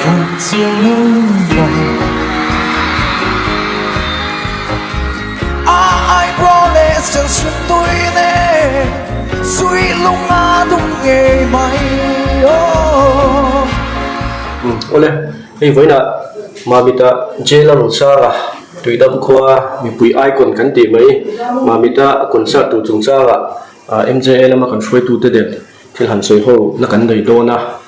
A eyebrow leh serhring tui nen Sui lung a dum ngei mai aw. Awle, hei vawiinah Mamita jail a rawn sang a, Tuidam khua mipui icon kan tih mai Mamita concert tur chungchangah MJA lama kan hruaitute nen Thil han sawi ho na kan nei dawn a,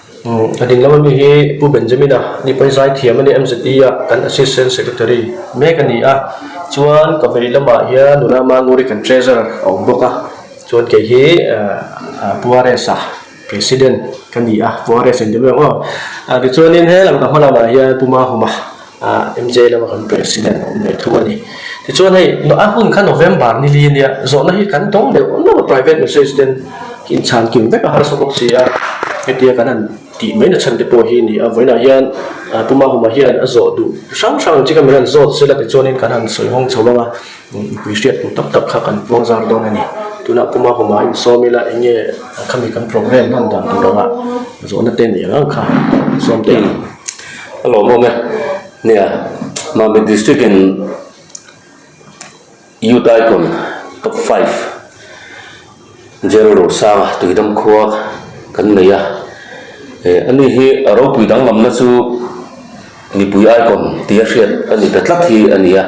a ding lama mi hi Pu Benjamin-a ni pawi zai thiam a ni, MZE a kan Assistant Secretary mek a ni a, chuan ka vei lamah hian nula Manguri kan Treasurer a awm bawk a, chuan kei hi Pu RS-a President ka ni a, Pu RS in ti mai ang aw, tichuanin he lam ka hma lamah hian Pu Mahuma MJ lama kan President a awm ve thung a ni. Tichuan hei a hun kha November ni li ania zawhna hi kan dawng deuh awm lo a private message ten inchhan kim vek a harsa bawk si a, hetia kan han tih mai na chhan te pawh hi ni a, vawiinah hian Pu Mahuma hian a zawh duh hrang hrang ang chi kha min han zawt sela tichuanin kan han sawi hawng chho ang a, mipui hriat tur tak tak kha kan puang zar dawn a ni. Tunah Pu Mahuma insawm ila eng nge khami kan program hman dan tur anga zawhna te nei ang ang kha sawm teh ang. A lawmawm e. Nia, Mamit District in Youth Icon Top 5 Jail Rosanga Tuidam khua kan nei a. Ani hi a ropui danglamna chu mipui icon tia hriat a ni ta tlat hi a ni a.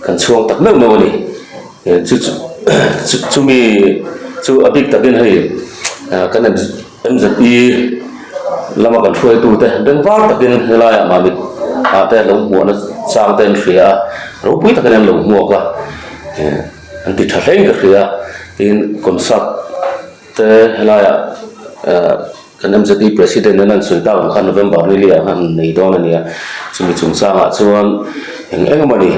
Kan chhuang tak meuh meuh a ni. Chu chumi chu a bik takin hei kan MZP lama kan hruaitute bengvar takin helaiah Mamit ah te lo hmuahna chang te an hria a, ropui takin an lo hmuak a, an ti tha hlein ka hria a, tin concert te helaiah kan MZP President in an sawi tak ang khan November ni liah khan nei dawn a ni a, chumi chungchangah chuan eng eng emawni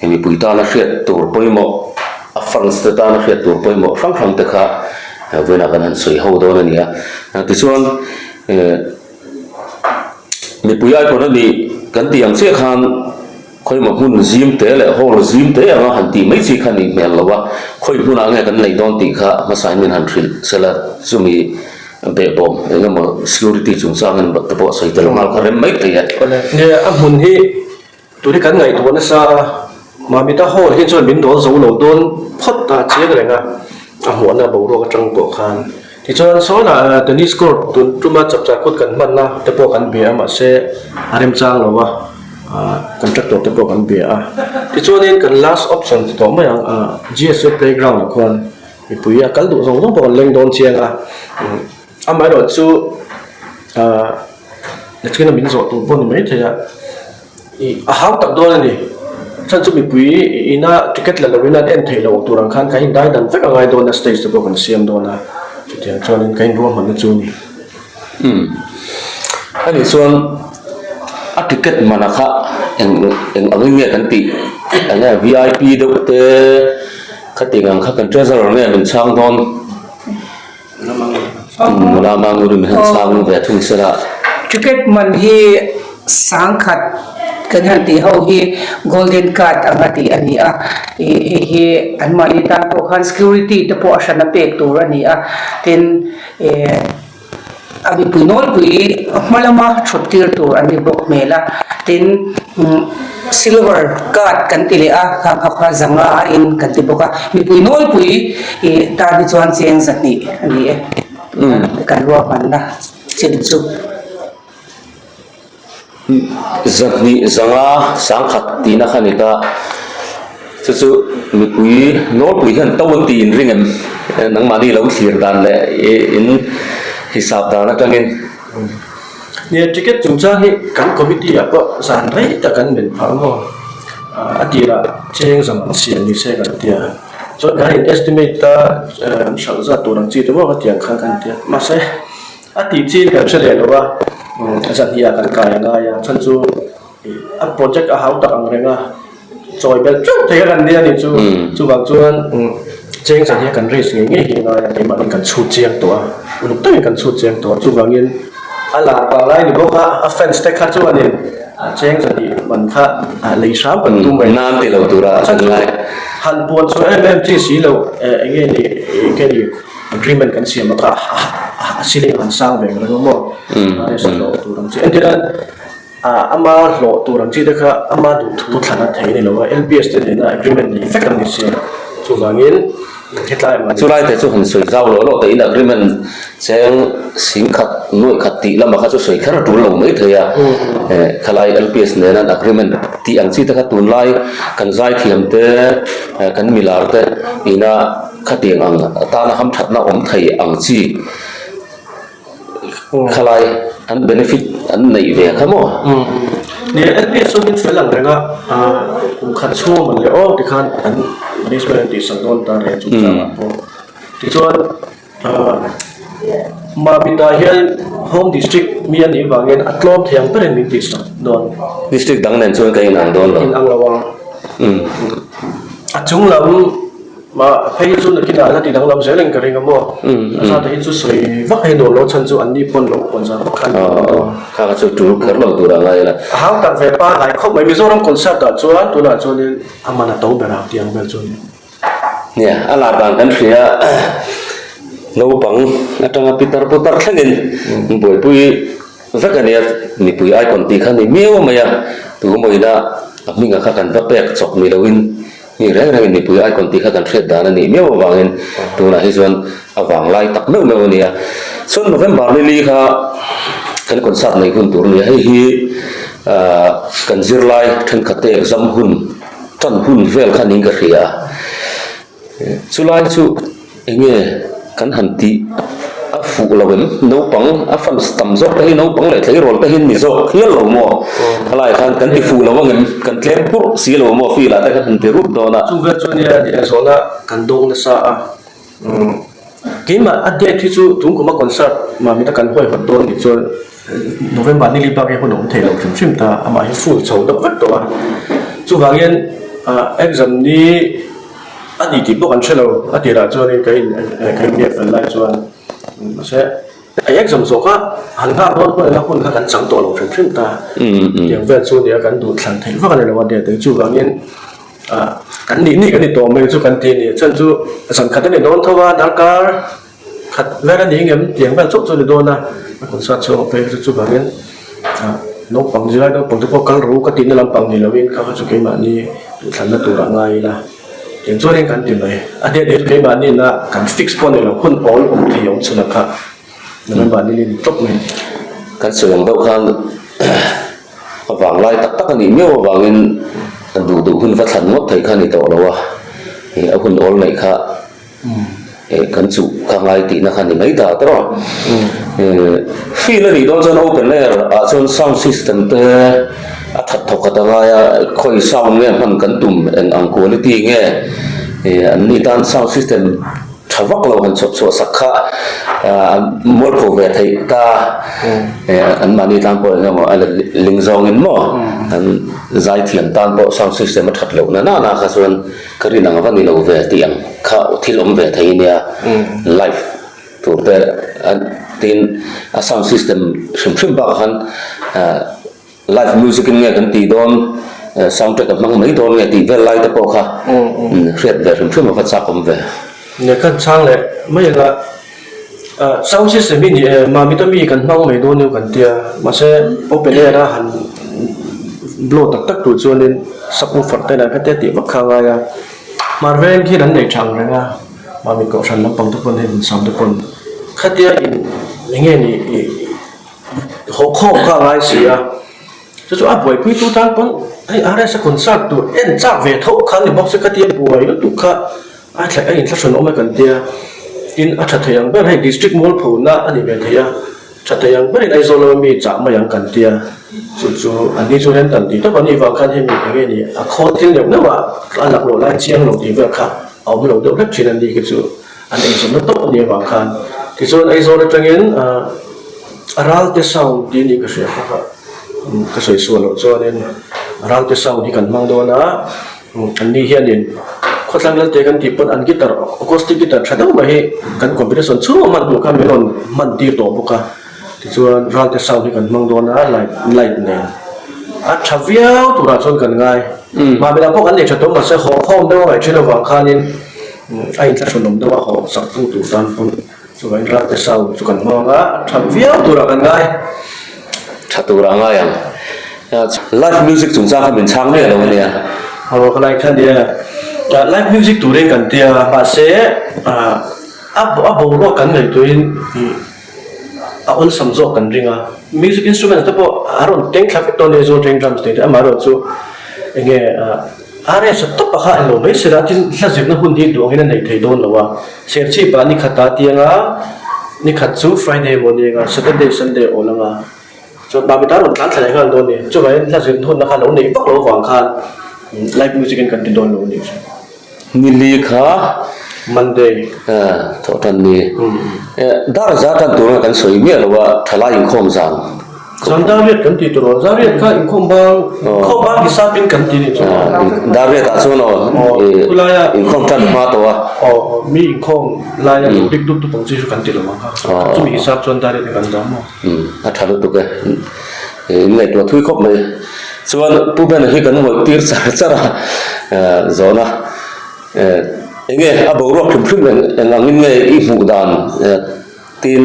mipui tana hriat tur pawimawh a fans te tana hriat tur pawimawh hrang hrang te kha Vawiinah kan han sawi ho dawn a ni a, tichuan mipui icon a nih kan tih ang chiah khan khawimaw hmun zim te leh hall zim te anga han tih mai chi kha nih hmel lo a, khawi hmunah nge kan neih dawn tih kha hmasain min han hrilh sela chumi behbawm eng emaw security chungchangin te pawh sawi tel nghal kha rem mai thei e. Nia a hmun hi Tuni kan ngaihtuah nasa a, Mamita hall hi chuan min dawl zo lo dawn phawt a chiang reng a, a hmuahna boruak atang pawh khan. Tichuan sawnah tennis court tun tuma chapchar kut kan hmanna te pawh kan bia a mahse a remchang lo a, contractor te pawh kan bia a. Tichuanin kan last option ti tawh mai ang, GSU playground ah khuan mipui a kal duh zawng zawng pawh kan leng dawn chiang a, amaherawhchu Nachina min zawh tur pawh ni maithei a, ih a hau tak dawn a ni. Chhan chu mipui ina ticket la loin an en theih loh tur ang khan kan indai dan vek a ngai dawn a, stage te pawh kan siam dawn a, chutiang chuanin ka inruahmanna chu a ni. Umm ani chuan a ticket mana kha eng eng angin nge kan tih eng nge vip deuh te khating ang kha kan treasurer nge min chhang dawn. Nula Mangurin hian chhang ve thung se la. Ticket man hi sangkhat kan han tih ho hi golden card anga tih a ni a, ih hei hi anmahni tan pawh khan security te pawh a hran a pek tur a ni a, tin ih a mipui nawlpui hma lama thut tir tur an ni bawk hmel a, tin silver card kan ti leh a khang kha kha zanga a in kan ti bawk a mipui nawlpui ih tan hi chuan cheng zahnih a ni e kan ruahmanna chin chu. Zahnih zanga sangkhat tihna kha a ni ta chu chu mipui nawlpui hian to an tih inring em nangmahni lo thlir dan leh in hisap dan atangin. Nia ticket chungchang hi kan committee ah pawh zan rei tak an men phah maw? A tirah cheng zam an siam ni se kan ti a, chuan kan in estimate a an hralh zat tur ang chi te pawh ka ti ang khan kan ti a, mahse a tih chin kan hre leh lo a, zan hnih ah kan kai a ngai a, chhan chu a project a hau tak ang reng a, chawi belh teuh thei a kan nia ni chu, chuvang chuan cheng zan hi kan raise ngei ngei hi a ngai a, keimahni kan chhut chiang tawh a, uluk takin kan chhut chiang tawh a, chuvangin a lar vang lai ni bawk a, a fans te kha chuanin cheng zan hi man kha lei hram kan tum reng. Nan ti lo tura an ngai. Han puan chhuah em em chi si lo, eng nge ni, eng nge ni agreement kan siam a kha a ceiling han sang ve ang reng a maw, a rest hlawh tur ang chi. chi. Entirnan ama hlawh tur ang chi te kha ama duhthu thlan a thei a ni lo a, LPS te nena agreement nei vek an ni si a, chuvangin hetlai mah ni. Chulai te chu han sawi zau loh loh teh in agreement cheng singkhat nuaih khat tih lamah kha chu sawi kher a tul lo mai thei a, khalai LPS nena an agreement tih ang chi te kha tunlai kan zaithiam te kan milar te ina khatiang ang atana hamthatna awm thei ang chi. Khalai an benefit an neih ve kha maw? Ni e, LPS chu min fel ang reng a, kum khat chhung a man leh aw tikhan an management an tihsak dawn ta reng chungchang ah pawh. Tichuan Mamit-ah hian Home District mi a nih vangin a tlawm thei ang berin min tihsak dawn. District dang nen chuan ka inang dawn lo. Inang lo ang. A chung lam. Mah phei hi chu nakinah la ti danglam zel in ka ring a maw? A zate hi chu sawi vak hi nuam lo chhan chu an ni pawn lo pawn zan vak khan nuam lo. Kha kha chu tul kher lo tur a ngai la. A hau tak ve pa ngai khawp mai Mizoram concert ah chuan tunah chuanin a man a to ber ang tih ang vel chu a ni. Nia, a lar dan kan hria naupang atanga pitar putar thlengin buaipui vek a nia, mipui icon tih kha ni miau mai a, tu mawina a hmingah kha kan va pek chawk ni loin Mi reng rengin mipui icon tih kha kan hriat dan a nih miau avangin tunah hi chuan a vanglai tak meuh meuh a ni a. Chuan November ni li kha kan concert nei hun tur a ni a, hei hi kan zirlai thenkhat te exam hun tan hun vel kha niin ka hria a. Chulai chu Enge kan han tih a fuh lo em? Naupang a fans tam zawk te hi naupang leh tleirawl te hi an ni zawk hial lo maw? Khalai khan kan ti fuh lo ang em? Kan tlem purh si lo maw? Field ah te khan han ti rup dawn a. Chu vel chu nia tih leh zawhna kan dawng nasa a. Keimah a date hi chu tun kuma concert Mamita kan huaihawt dawn nih chuan November ni li bak hi hun a awm thei lo hrim hrim ta, amah hi full chho deuh vek tawh a. Chuvangin exam ni A ni tih pawh kan hre lo, a tirah chuanin ka in ka in biak fel lai chuan mahse a exam zawh kha han nghak dawn pawh ila hun kha kan chang tawh lo hrim hrim ta tiang vel chu nia kan duh thlan theih vak a ni lo a date te chuvangin ah kan nih nih kan ni tawh mai chu kan ti a ni chhan chu zan khat a ni dawn tho a darkar Khat vel a ni ngem tiang vel chauh chu a ni dawn a, a concert chhuak a phei kha chu chuvangin ah naupang zirlai naupang te pawh kal ru ka tihna lampang ni lovin kha kha chu keimahni duhthlanna turah ngai ila tiang chuanin kan ti mai. A date hi chu keimahni ina kan fix pawh a ni lo, hun awl awm thei awm chhun ang kha November ni li ni tawp mai. Kan sawi ang deuh khan a vanglai tak tak a nih miau avangin duh duh hun va thlan ngawt thei kha a ni tawh lo a, a hun awl neih kha Kan chuh ka ngai tihna kha ni mai ta tawh a. Field a nih dawn chuan open air ah chuan sound system te a that thawk khat a ngai a, khawi sound nge hman kan tum eng ang quality nge an ni tan sound system tha vak lo han chhawp chhuah sak kha mualpho ve theih ta an mahni tan pawh eng emaw a ling zawngin maw an zaithiam tan pawh sound system a that loh na na na kha chuan Ka rin ang va ni lo ve tih ang kha thil awm ve thei nia live tur te tin a sound system hrim hrim bakah khan live music in nge kan tih dawn sound track a hmang mai dawn nge tih vel lai te pawh kha hriat ve hrim hrim a va chak awm ve. Nge khan chhang leh mai ila Sound system hi ni e, Mamita mi kan hmang mai dawn emaw kan tia, mahse open air a han blow tak tak tur chuanin subwoofer te nen kha te tih vak kha a ngai a, hmar veng khian an nei tha ang reng a, Mamit kohhran lampang te pawn hei hmun sam te pawn khatia in eng nge ni ih haw khawm kha a ngai si a, chu chu a buaipui tu tan pawn hei RS a concert tur en chak ve tho kha a ni bawk se khatia buai lutuk kha. A thlai a inthlahrun awm e kan tia, tin a tha thei ang ber hei district mualphona a ni ve thei a, tha thei ang berin Aizawl lama mi chah mai ang kan tia, chu chu an ni chu rental tih tawp an nih vang khan hemi eng nge ni a khawl thil neuh neuh a a laklawh lai chiang lo tih vel kha a awm lo deuh hlek thin a ni khi chu an eizawnna tawp a nih avang khan tichuan Aizawl atangin a ralte sound tih a nih ka hria kha kha ka sawi sual loh chuanin ralte sound hi kan hmang dawn a. An ni hianin khawtlang lalte kan tih pawn an guitar, acoustic guitar tha deuh mai hi kan competition chhunga hman tur kha min rawn hman tir tawh bawk a. Tichuan ralte sound hi kan hmang dawn a, light light nen a tha viau turah chuan kan ngai. Mahni ah pawh kan nei tha tawh mahse haw khawm deuh a ngaih thin avang khanin a inthlahrunawm deuh a haw sak tu tur tan pawn chuvangin ralte sound chu kan hmang a, a tha viau turah kan ngai. Tha. Tha tur ah ngai ang. Live music chungchang kha min chhang miah lo ania. Aw ka like kha nia. Live music turin kan tia mahse a boruak kan ngaihtuahin a awlsam zawk kan ring a. Music instruments te pawh a rawn teng thla vek dawn nia Zawl teng drums tih te amaherawh chu enge RS a tawp a kha englo mai sela tin hla zirna hun hi duh angin a nei thei dawn lo a. Serchhip ah ni khat a tiang a, ni khat chu Friday emaw ni anga Saturday Sunday awl anga chuan Mamita rawn tlan thla leh nghal dawn a ni. Chuvangin hla zirna hunna kha lo neih vak loh avang khan live music in kan ti dawn lo a nih chu. Nili kha Monday. Thawh tan ni. Dar za tan tur kan sawi miah lo a, thalai inkhawm zan. Zan Dariat kan ti tur aw, Zariat kha inkhawm bang, inkhawm bang hisap in kan ti nih chu. Dariat ah chuan aw, inkhawm tan hma tawh a. Aw, mi inkhawm laia lo rik dup dup ang chi chu kan ti lo ang kha. Chumi hisap chuan Dariat hi kan zam maw. A tha lutuk e, in ngaihtuah thui khawp mai. Chuan Pu Bena hi kan ngawih tir char char a, zawhna enge a boruak hrim hrim eng angin nge i hmuh dan Tin,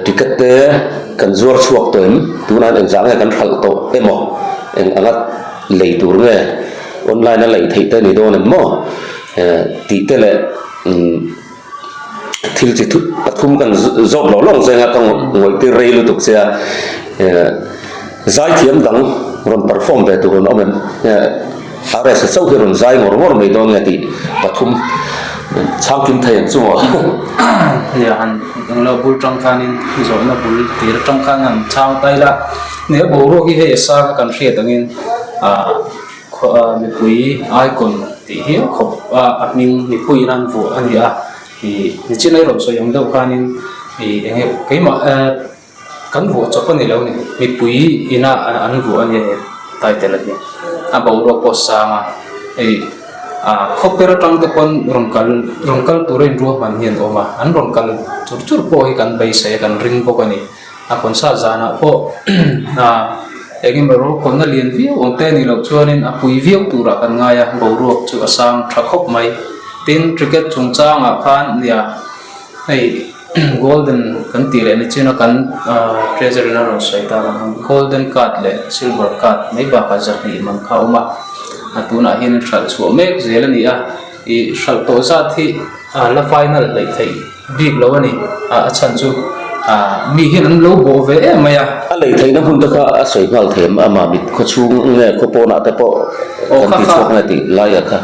ticket te kan zuar chhuak tawh em? Tunah hian engzah nge kan hralh tawh emaw? Eng anga lei tur nge? Online a lei theih te a ni dawn em maw? Tih te leh thil chi pathum kan zawt lawng lawng zeng a, ka ngawih tir rei lutuk che a. Zaithiam dang rawn perform ve tur an awm em? RS a chauh hi rawn zai ngawr ngawr mai dawn nge tih pathum chhang kim thei ang chu maw? Nia han englo bul tang khanin zawhna bul tir atang khan han chhang ta ila, nia boruak hi hei a sang a kan hriat angin ah mipui icon tih hial khawp a a hming mipuiin an vuah a ni a, ih nichin a i rawn sawi ang deuh khanin ih enge keimah eh. Kan vuah chawp a ni lo ni. Mipui ina an vuah a nia he title a hi. A boruak pawh a sang a, hei ah khawper atang te pawn rawn kal rawn kal tura inruahman hi an awm a, an rawn kal chur chur pawh hi kan beisei a kan ring bawk a ni. A concert zanah pawh ah eng emaw rawlkhawlna lian viau awm te a nih loh chuanin a pui viau turah kan ngai a, boruak chu a sang tha khawp mai. Tin, cricket chungchangah khan nia hei. Golden kan tih leh nichin a kan treasury in a rawn sawi tak ang golden card leh silver card mai bakah zahnih man kha a awm a, a tunah hian hralh chhuah mek zel a ni a, ih hralh tawh zat hi la final hleih theih bik lo a ni, a chhan chu ah mi hian an lo bawh ve em mai a. A lei theihna hmun te kha a sawi nghal thei em? Ama mit khaw chhung nge khaw pawnah te pawh kan ti chhuak nge tih laia kha.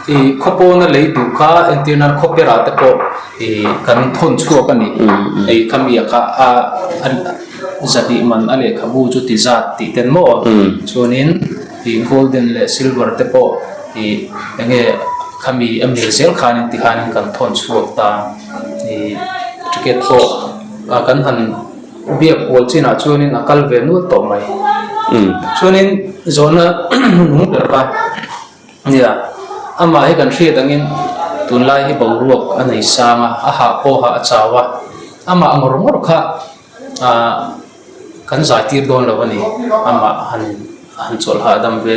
Ih khaw pawna lei duh kha entir nan khaw perah te pawh ih kan thawn chhuak a ni. Ih khami ah kha a zahnih man a lehkhabu chu ti zat tih ten maw chuanin ih golden leh silver te pawh ih eng nge khami a mil zel khanin tikhanin kan thawn chhuak ta ih ticket pawh kan han biak pawl chinah chuanin a kal ve nual tawh mai. Chuanin zawhna hnung ber kha. Nia, amah hi kan hriat angin tunlai hi boruak a nei sang a, a hah pawh hah a chau a, amah ngawr ngawr kha ah kan zai tir dawn lo a ni, amah han han chawlh hahdam ve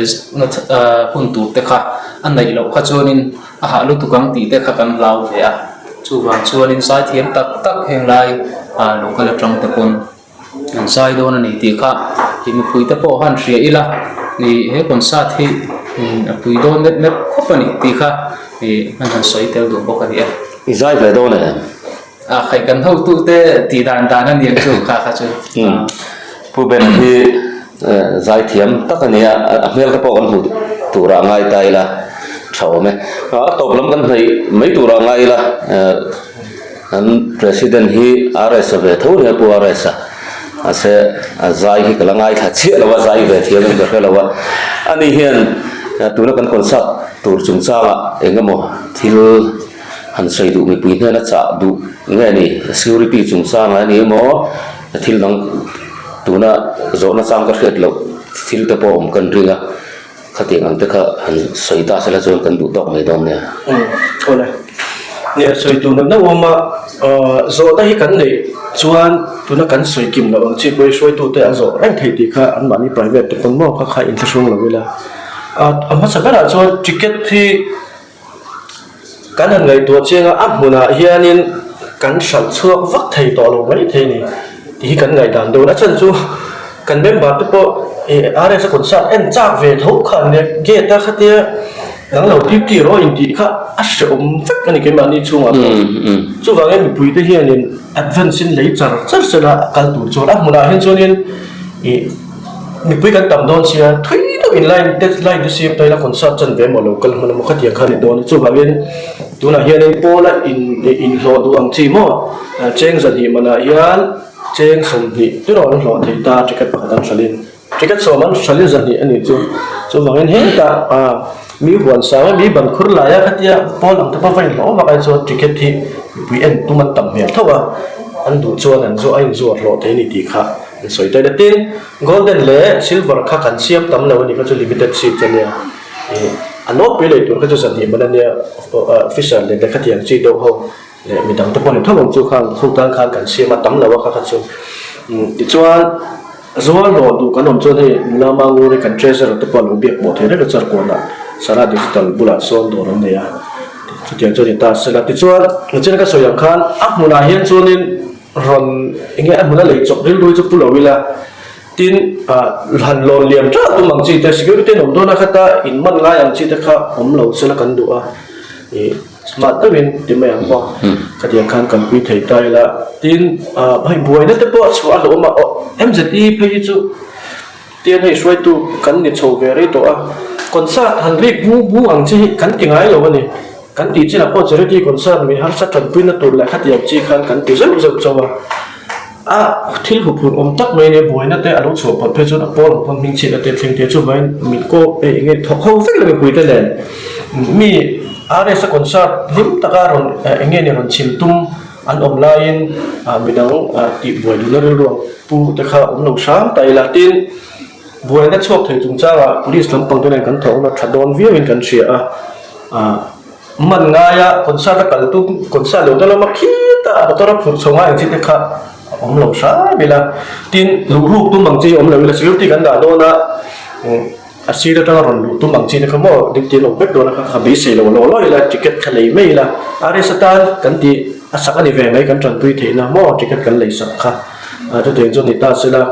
hun tur te kha a neih loh kha chuanin a hah lutuk ang tih te kha kan hlau ve a, chuvang chuanin zaithiam tak tak henglai ah local atang te pawn. An zai dawn a ni tih kha ih mipui te pawh han hria ila ih he concert hi a pui dawn mep mep khawp a ni tih kha ih an han sawi tel duh bawk a ni e. I zai ve dawn em? A khaih kan hotu te tih dan dan a ni ang chu kha kha chu. Pu Bena hi zai thiam tak a ni a, a hmel te pawh kan hmuh turah ngai ta ila tha awm e. A tawp lam kan hnaih mai turah ngai ila. Kan President hi RS a ve tho nia Pu RS a, mahse a zai hi ka la ngaithla chiah lo a, zai ve thiam em ka hre lo a. Ani hian tuna kan concert tur chungchangah eng emaw thil han sawi duh mipui hnena chah duh nge ni, security chungchangah a ni emaw thil dang tuna zawhna chang ka hriat loh thil te pawh awm kan ring a. Khatiang ang te kha han sawi ta sela chuan kan duh tawk mai dawn nia. Umm awle. Nia sawi tur na nauh awm a, zawhna hi kan neih chuan tuna kan sawi kim loh ang chi pawh hi hruaitute a zawh reng theih tih kha anmahni private te pawn maw kha kha inthlahrung lo ila. A hmasa berah chuan ticket hi Kan han ngaihtuah chiang a, a hmunah hianin kan hralh chhuak vak thei tawh lo mai thei a ni tih hi kan ngaihdan dawn. A chhan chu Kan member te pawh ih RS a concert en chak ve tho kha an nia, gate a khatia dang lo duty rawh intih kha a hrehawm vek a ni keimahni chhungah pawh. Chuvangin mipui te hianin advance in lei char char sela a kal tur chuan a hmunah hian chuanin ih mipui kan tam dawn sia thui deuh in line te line te siam ta ila concert chan ve emaw lo kal hmun emaw khatiang kha a ni dawn a, chuvangin tunah hianin pawla in inhlawh duh ang chi maw cheng zahnih manah hian. Cheng 20 erawh an hlawh thei ta ticket pakhat an hralhin ticket sawm an hralhin zahnih a nih chu. Chuvangin hetah mi huan sang a mi ban khur laia khatia pawl ang te pawh va inhlawh vak ai chuan ticket hi mipui en tum an tam hmel tho a, an duh chuan an zuah a inzuah hlawh thei a ni tih kha an sawi ta ila. Tin, golden leh silver kha kan siam tam lo a ni kha chu limited seat a nia. Ih a nawlpui lei tur kha chu zahnih man a nia officer leh lehkhathiam chi deuh ho. Leh mi dangte pawh ni tho ang chu khang ho tan khan kan siam a tam lo a kha kha chu tichuan zual hlawh duh kan awm chuan hei nula mangur hi kan treasurer te pawh a lo biak pawh thei reng a char kawnah Sara digital bulah sawn dawr an nei a chutiang chuan ni ta sela tichuan nichina ka sawi ang khan a hmunah hian chuanin rawn enge a hmuna lei chawp rilru hi chu pu lo ila tin ah han lawn liam teuh tum ang chi te security an awm dawn a khata in man ngai ang chi te kha awm lo sela kan duh a ih. Smart deuhin ti mai ang aw. Khatiang khan kan pui thei ta ila. Tin, hei buaina te pawh a chhuah a hlauhawm a, aw MZE phei hi chu tian hei hruaitu kan ni chho ve rei tawh a, concert han rik bung bung ang chi hi kan ti ngai lo a ni. Kan tih chinah pawh charity concert mi harsa tanpuina tur leh khatiang chi khan kan ti zeuh zeuh chauh a. A thil huphurh awm tak mai nia buaina te a lo chhuah phawt phei chuan a pawl ang pawn hming chhiatna te thleng thei chuvangin mit kawp eh enge thawk ho vek lo mipui te nen mi RS a concert hlim taka rawn enge ni rawn chhim tum an awm laiin ah midang ah tih buai duhna rilru ang pu te kha awm lo hram ta ila tin buaina chhuak thei chungchangah police lampang te nen kan thawk na tha dawn viauin kan hria a ah. Man ngaia concert a kal tum concert lo te lama khitah motor a phurh chho ngai ang chi te kha a awm lo hram ila. Tin, luh ruk tum ang chi awm lo ila security kan dah dawn a, a sir atanga rawn luh tum ang chi te kha maw duty an awm vek dawn a kha kha beisei lo law law ila ticket kha lei mai ila. RS atan kan tih a sak a ni ve mai kan tanpui theihna maw ticket kan lei sak kha chutiang chu ni ta sela.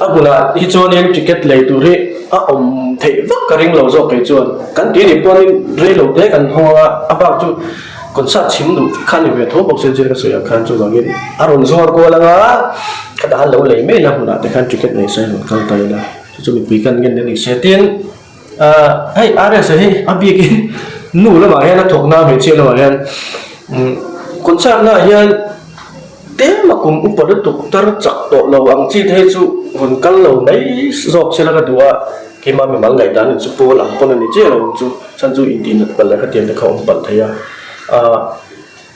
A hmunah hi chuanin ticket lei tur hi a awm theih vak ka ring lo zawk kei chuan. Kan tih nih pawhin rei lo te kan hawng a, a bak chu concert chhim duh kha ni ve tho bawk se zir ka sawi ang khan chuvangin a rawn zuar kual anga khatah khan lo lei mai ila hmunah te khan ticket nei se rawn kal ta ila chu chu mipui kan ngen a ni se tin hei RS hi a bikin nu lamah hian a thawk na hmeichhia lamah hian concert naah hian. Tlema kum upa lutuk tar chak tawh lo ang chi te hi chu rawn kal lo mai zawk sela ka duh a, keimah mimal ngaihdan in chu pawl ang pawn a ni chiah lo ang chu, chhan chu intihnat palh leh khatiang te kha awm palh thei a. Ahh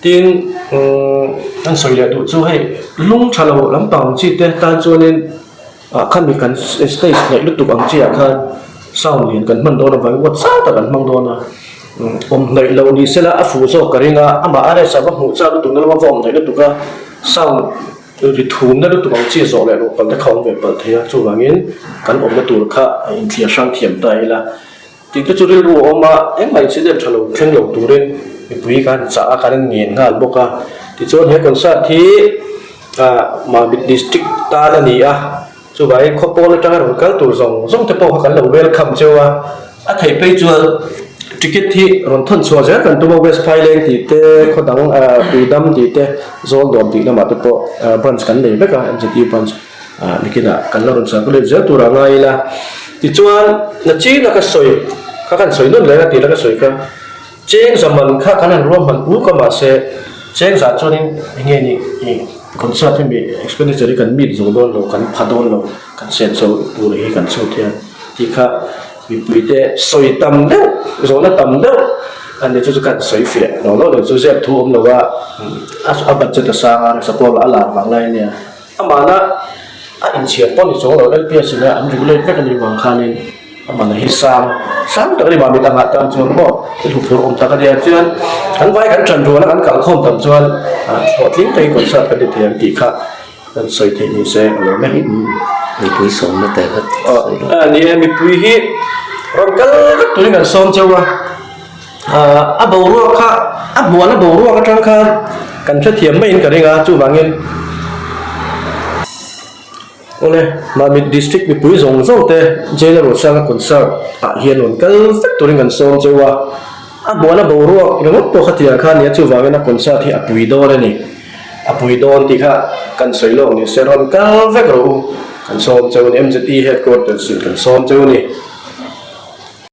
tin umm an sawi leh duh chu hei lung tha lo lampang chi te tan chuanin ah khami kan stage hnaih lutuk ang chi ah khan sound lian kan hman dawn avangin watt sang tak an hmang dawn a, awm hnaih loh ni sela a fuh zawk ka ring a, amah RS a va hmuh chak lutuk na lama va awm hnaih lutuk a, sound ri thumna lutuk ang chi zawh leh loh palh te kha awm ve palh thei a, chuvangin kan awmna tur kha a inthliar hrang thiam ta ila. Tih te chu rilru a awm a, engmah incident tha lo thleng lo turin mipui khan chah a kan ngen nghal bawk a. Tichuan he concert hi ah Mamit District tan a ni a, chuvangin khawpawl atanga rawn kal tur zawng zawng te pawh kha kan lo welcome cheu a. A theih phei chuan ticket hi rawn thawn chhuah zel kan tum a, West Phaileng tih te, khaw dang ah Tuidam tih te, Zawldawm tih lamah te pawh branch kan nei vek a, MZU branch. Ah nikinah kan la rawn circulate zel tur a ngai ila. Tichuan nachina ka sawi kha kan sawi nawn leh a tih la ka sawi kha cheng zaman kha kan han ruahman uk a mahse cheng zah chuanin enge ni ih concert hi mi expenditure hi kan meet zo dawn lo kan pha dawn lo kan sen chho tur hi kan chhut hian tih kha mipui te sawi tam deuh zawhna tam deuh a ni chu chu kan sawi fiah lo lo lo chu zep thu awm lo a a budget a sang a support a lar vang lai ania. Amahna a inchhiar pawh ni chuang lo LPS in a an regulate vek a nih vang khanin amahna hi sang sang tak a ni mah mi dangah tan chuan maw thil huphur awm tak a nia chuan kan vai kan ṭan rual a kan kalkhawm tam chuan hlawhtling takin concert kan ti thei ang tih kha kan sawi theih ni se a lawm e. Mipui sawmna te kha sawi lo. Ni e mipui hi rawn kal vek turin kan sawm cheu a. A boruak kha a hmuahna boruak atang khan kan hrethiam maiin ka ring a, chuvangin Awle, Mamit District mipui zawng zawng te Jail-a Rosanga concert ah hian rawn kal vek turin kan sawm cheu a, a hmuahna boruak ringawt pawh kha tiang kha a nia chuvangin a concert hi a pui dawn a ni. A pui dawn tih kha kan sawi lawk ni se rawn kal vek rawh u, kan sawm cheu a ni, MZE headquarters in kan sawm cheu a ni.